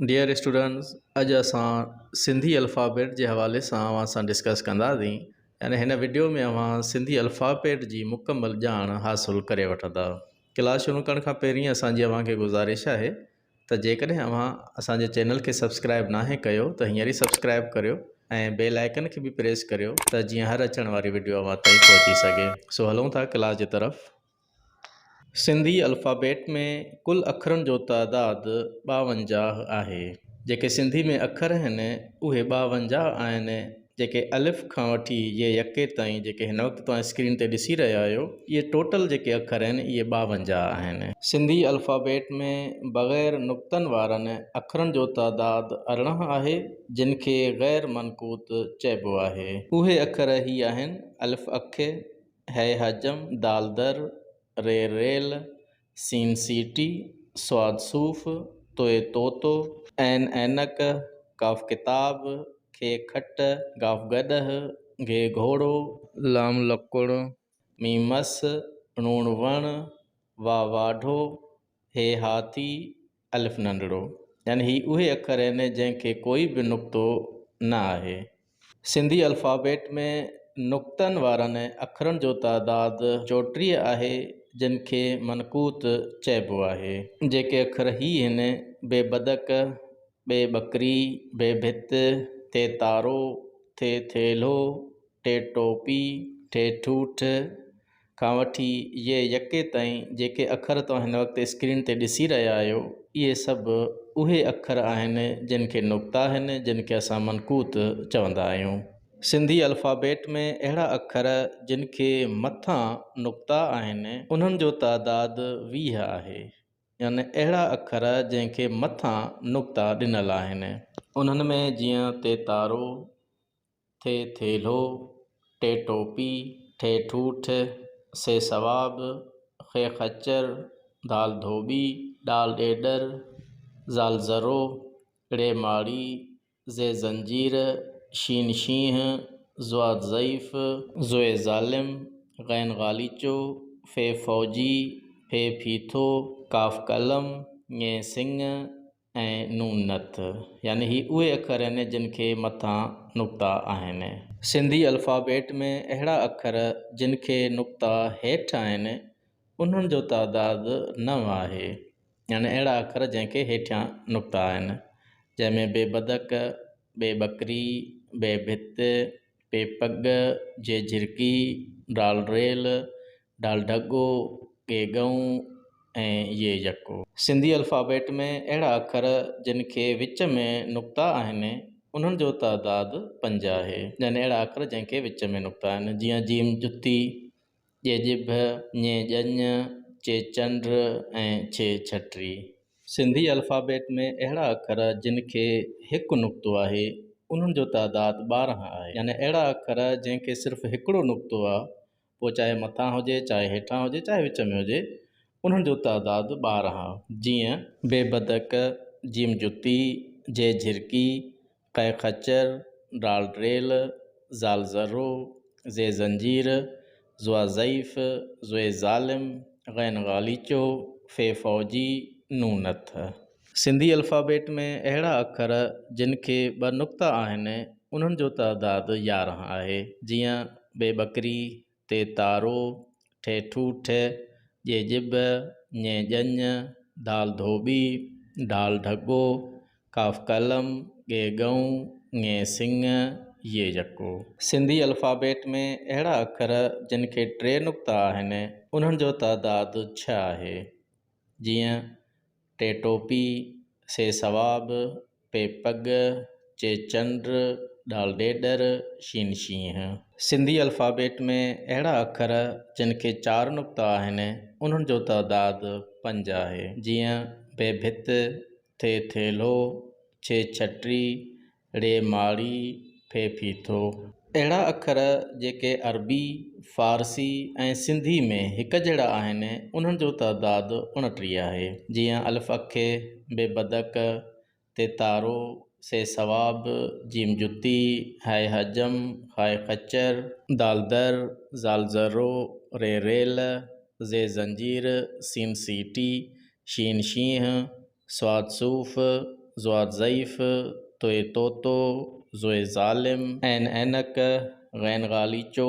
Dear students اڄ اسان Sindhi alphabet جي حوالي سان اوهان سان ڊسڪس ڪنداسين يعني هن وڊيو ۾ اوهان سنڌي الفابيٽ جي مڪمل ڄاڻ حاصل ڪري وٺندا. ڪلاس شروع ڪرڻ کان پهرين اسان جي اوهان کي گذارش آهي ته جيڪڏهن اوهان اسان جي چينل کي سبسڪرائب ناهي ڪيو ته هينئر ئي سبسڪرائب ڪريو ۽ بيل آئيڪن کي به پريس ڪريو ته جيئن هر اچڻ واري وڊيو اوهان تائين پهچي سگهي. سو هلون ٿا ڪلاس جي طرف. سنڌي الفابيٽ ۾ ڪل اکرن جو تعداد 52 آهي. جيڪي سنڌي ۾ اکر آهن، اهي 52 آهن، جيڪي الف کان وٺي ي يڪي تائين جيڪي هن وقت توهان اسڪرين تي ڏسي رهيا آهيو، اهي ٽوٽل جيڪي اکر آهن، اهي 52 آهن. سنڌي الفابيٽ ۾ بغير نقطن وارن اکرن جو تعداد 18 آهي، جن کي غير منقوط چئبو آهي. اهي اکر هي آهن، الف اکي، هه حجم، دال در، ر ريل، سين سيٽي، صاد صوف، ط طوطو، عين عينڪ، ڪاف ڪتاب، خ کٽ، گاف گڏهه، گهه گهوڙو، لام لڪڙ، ميم مس، ڻ وڻ، واء واڍو، ه هاٿي، الف ننڍڙو يعني هي اهي اکر آهن جنهن کي ڪوئي به نقطو نه آهي. سنڌي الفابيٽ ۾ نقطن وارن اکرن جو تعداد 34 آهي جن کي منقوط چئبو آهي. جيڪي اکر هي آهن، بي بدڪ، ٻي ٻڪري، بي ڀت، تي تارو، ٿي ٿيلهو، ٽي ٽوپي، ٺي ٺوٺ، کان وٺي ي يڪي تائين جيڪي اکر توهان هن وقت اسڪرين تي ڏسي رهيا آهيو اهي سڀ اهي اکر آهن جن کي نقطا آهن جن کي اسان منقوط چوندا آهيون. سنڌي الفابيٽ ۾ اهڙا اکر جن کي مٿان نقطا آهن انهن جو تعداد 20 آهي يعني اهڙا اکر جنهن کي مٿان نقطا ڏنل آهن. انهن ۾ جيئن تي تارو، ٿي ٿيلهو، ٽي ٽوپي، ٺي ٺوٺ، سي ثواب، خي خچر، ڌال ڌوٻي، ڏال ڏيڏر، زال ذرو، ڙي ماڙي، زي زنجير، شين شينهن، ضاد ضعيف، ظ ظالم، غين غاليچو، ف فوجي، ڦ ڦيٿو، ڪاف قلم، ڃ سڱ، ۽ نون نٿ يعني هي اهي اکر آهن جن کي مٿان نقطا آهن. سنڌي الفابيٽ ۾ اهڙا اکر جن کي نقطا هيٺ آهن انهن جو تعداد 9 آهي يعني اهڙا اکر جنهن کي هيٺيان نقطا آهن جنهن ۾ بي بدڪ، ٻي ٻڪري، بي ڀت، پي پڳ، جي جهرڪي، ڊال ريل، ڊال ڍڳو، ڳي ڳئون ۽ يي يڪو. سنڌي الفابيٽ ۾ اهڙا اکر جن کي وچ ۾ نقطا آهن، انهن جو تعداد 5 آهي. يعني اهڙا اکر جنهن کي وچ ۾ نقطا آهن، جيئن جيم جتي، ڄي ڄڀ، ڃي ڄڃ، چي چنڊ ۽ ڇي ڇٽري. سنڌي الفابيٽ ۾ اهڙا اکر جن کي هڪ نقطو آهي، انهن جو تعداد 12 آهي. يعني اهڙا اکر جنهن کي صرف هڪڙو نقطو آ، پوء چاهي مٿان هجي، چاهي هيٺان هجي، چاهي وچ ۾ هجي، انهن جو تعداد 12، جيئن. بي بدڪ، جيم جتي، جي جهرڪي، ق خچر، ڊال ڊريل، زال ذرو، زي زنجير، ظ ضعيف، ظ ظالم، غين غاليچو، ف فوجي، ن نٿ. سنڌي الفابيٽ ۾ اهڙا اکر جن کي ٻه نقطا آهن، انهن جو تعداد 11 آهي، جيئن، ٻي ٻڪري، تي تارو، ٺي ٺوٺ، ڄي ڄڀ، ڃي ڄڃ، ڌال ڌوٻي، ڍال ڍڳو، ڪاف قلم، ڳي ڳئون، ڱي سڱ، يي يڪو. سنڌي الفابيٽ ۾ اهڙا اکر جن کي ٽي نقطا آهن، انهن جو تعداد 6 آهي، جيئن، ٽي ٽوپي، سي ثواب، پي پڳ، چي چنڊ، ڏال ڏيڏر، شين شينهن. سنڌي الفابيٽ ۾ اهڙا اکر جن کي چار نقطا آهن، انهن جو تعداد 5 آهي، جيئن، بي ڀت، ٿي ٿيلهو، ڇي ڇٽري، ڙي ماڙي، ڦي ڦيٿو. اهڙا اکر جيڪي عربي، فارسي ۽ سنڌي ۾ هڪ جهڙا آهن، انهن جو تعداد 29 آهي، جيئن، الف اکي، بي بدڪ، تي تارو، سي ثواب، جيم جتي، هاء حجم، خاء خچر، دال در، ذال ذرو، ري ريل، زي زنجير، سين سيٽي، شين شينهن، صاد صوف، ضاد ضعيف، طوء طوطو، ظوء ظالم، عين عينڪ، غين غاليچو،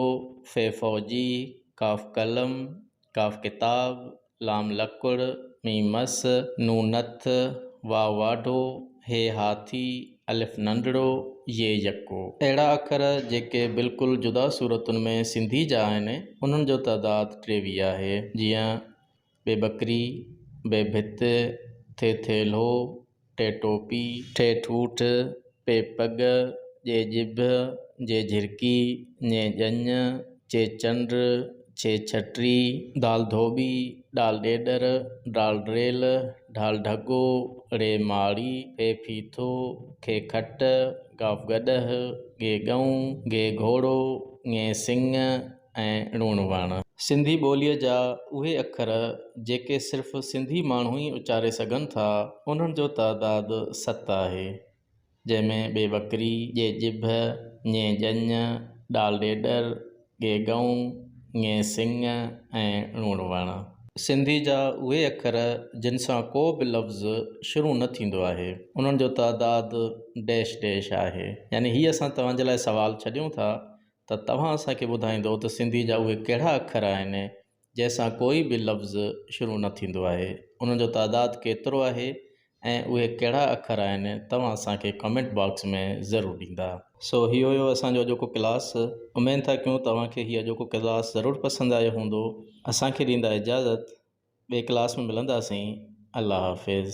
ف فوجي، ڪاف قلم، ڪاف ڪتاب، لام لڪڙ، ميم مس، نون نٿ، واء واڍو، هي هاٿي، الف ننڍڙو، ي يڪو. اهڙا اکر جيڪي بلڪل جدا صورتن ۾ سنڌي جا آهن، انهن جو تعداد 23 آهي، جيئن، ب ٻڪري، ب ڀت، ٿ ٿيلهو، ٽ ٽوپي، ٺ ٺوٺ، پ پڳ، ڄ ڄڀ، ج جهرڪي، ڃ ڄڃ، چ چنڊ، ڇ ڇٽري، د ڌوٻي، ڏ ڏيڏر، ڊ ڊريل، ڍ ڍڳو، ڙ ماڙي، ڦ ڦيٿو، خ کٽ، گ گڏهه، ڳ ڳئون، گهه گهوڙو، ڱ سڱ ۽ ڻ وڻ. سنڌي ٻوليء جا اهي اکر جيڪي صرف سنڌي ماڻهو ئي اچاري سگهن ٿا، انهن جو تعداد ست آهي، جنهن ۾ ٻي ٻڪري، ڄ ڄڀ، ڃ ڄڃ، ڏ ڏيڏر، ڳ ڳئون، ڱ سڱ ۽ ڻ وڻ. سنڌي جا اهي اکر جن سان ڪو به لفظ شروع نه ٿيندو آهي، انهن جو تعداد ڊيش ڊيش آهي. يعني هي اسان توهان جي لاء سوال ڇڏيون ٿا ته توهان اسان کي ٻڌائيندو ته سنڌي جا اهي ڪهڙا اکر آهن جنهن سان ڪوئي به لفظ شروع نه ٿيندو آهي، انهن جو تعداد ڪيترو آهي ۽ اهي ڪهڙا اکر آهن توهان اسان کي ڪمينٽ باڪس ۾ ضرور ڏيندا. سو هي هيو اسان جو اڄوڪو ڪلاس اميد ٿا ڪيون توهان کي هي اڄوڪو ڪلاس ضرور پسند آيو هوندو اسان کي ڏيندا اجازت ٻئي ڪلاس ۾ ملنداسين الله حافظ.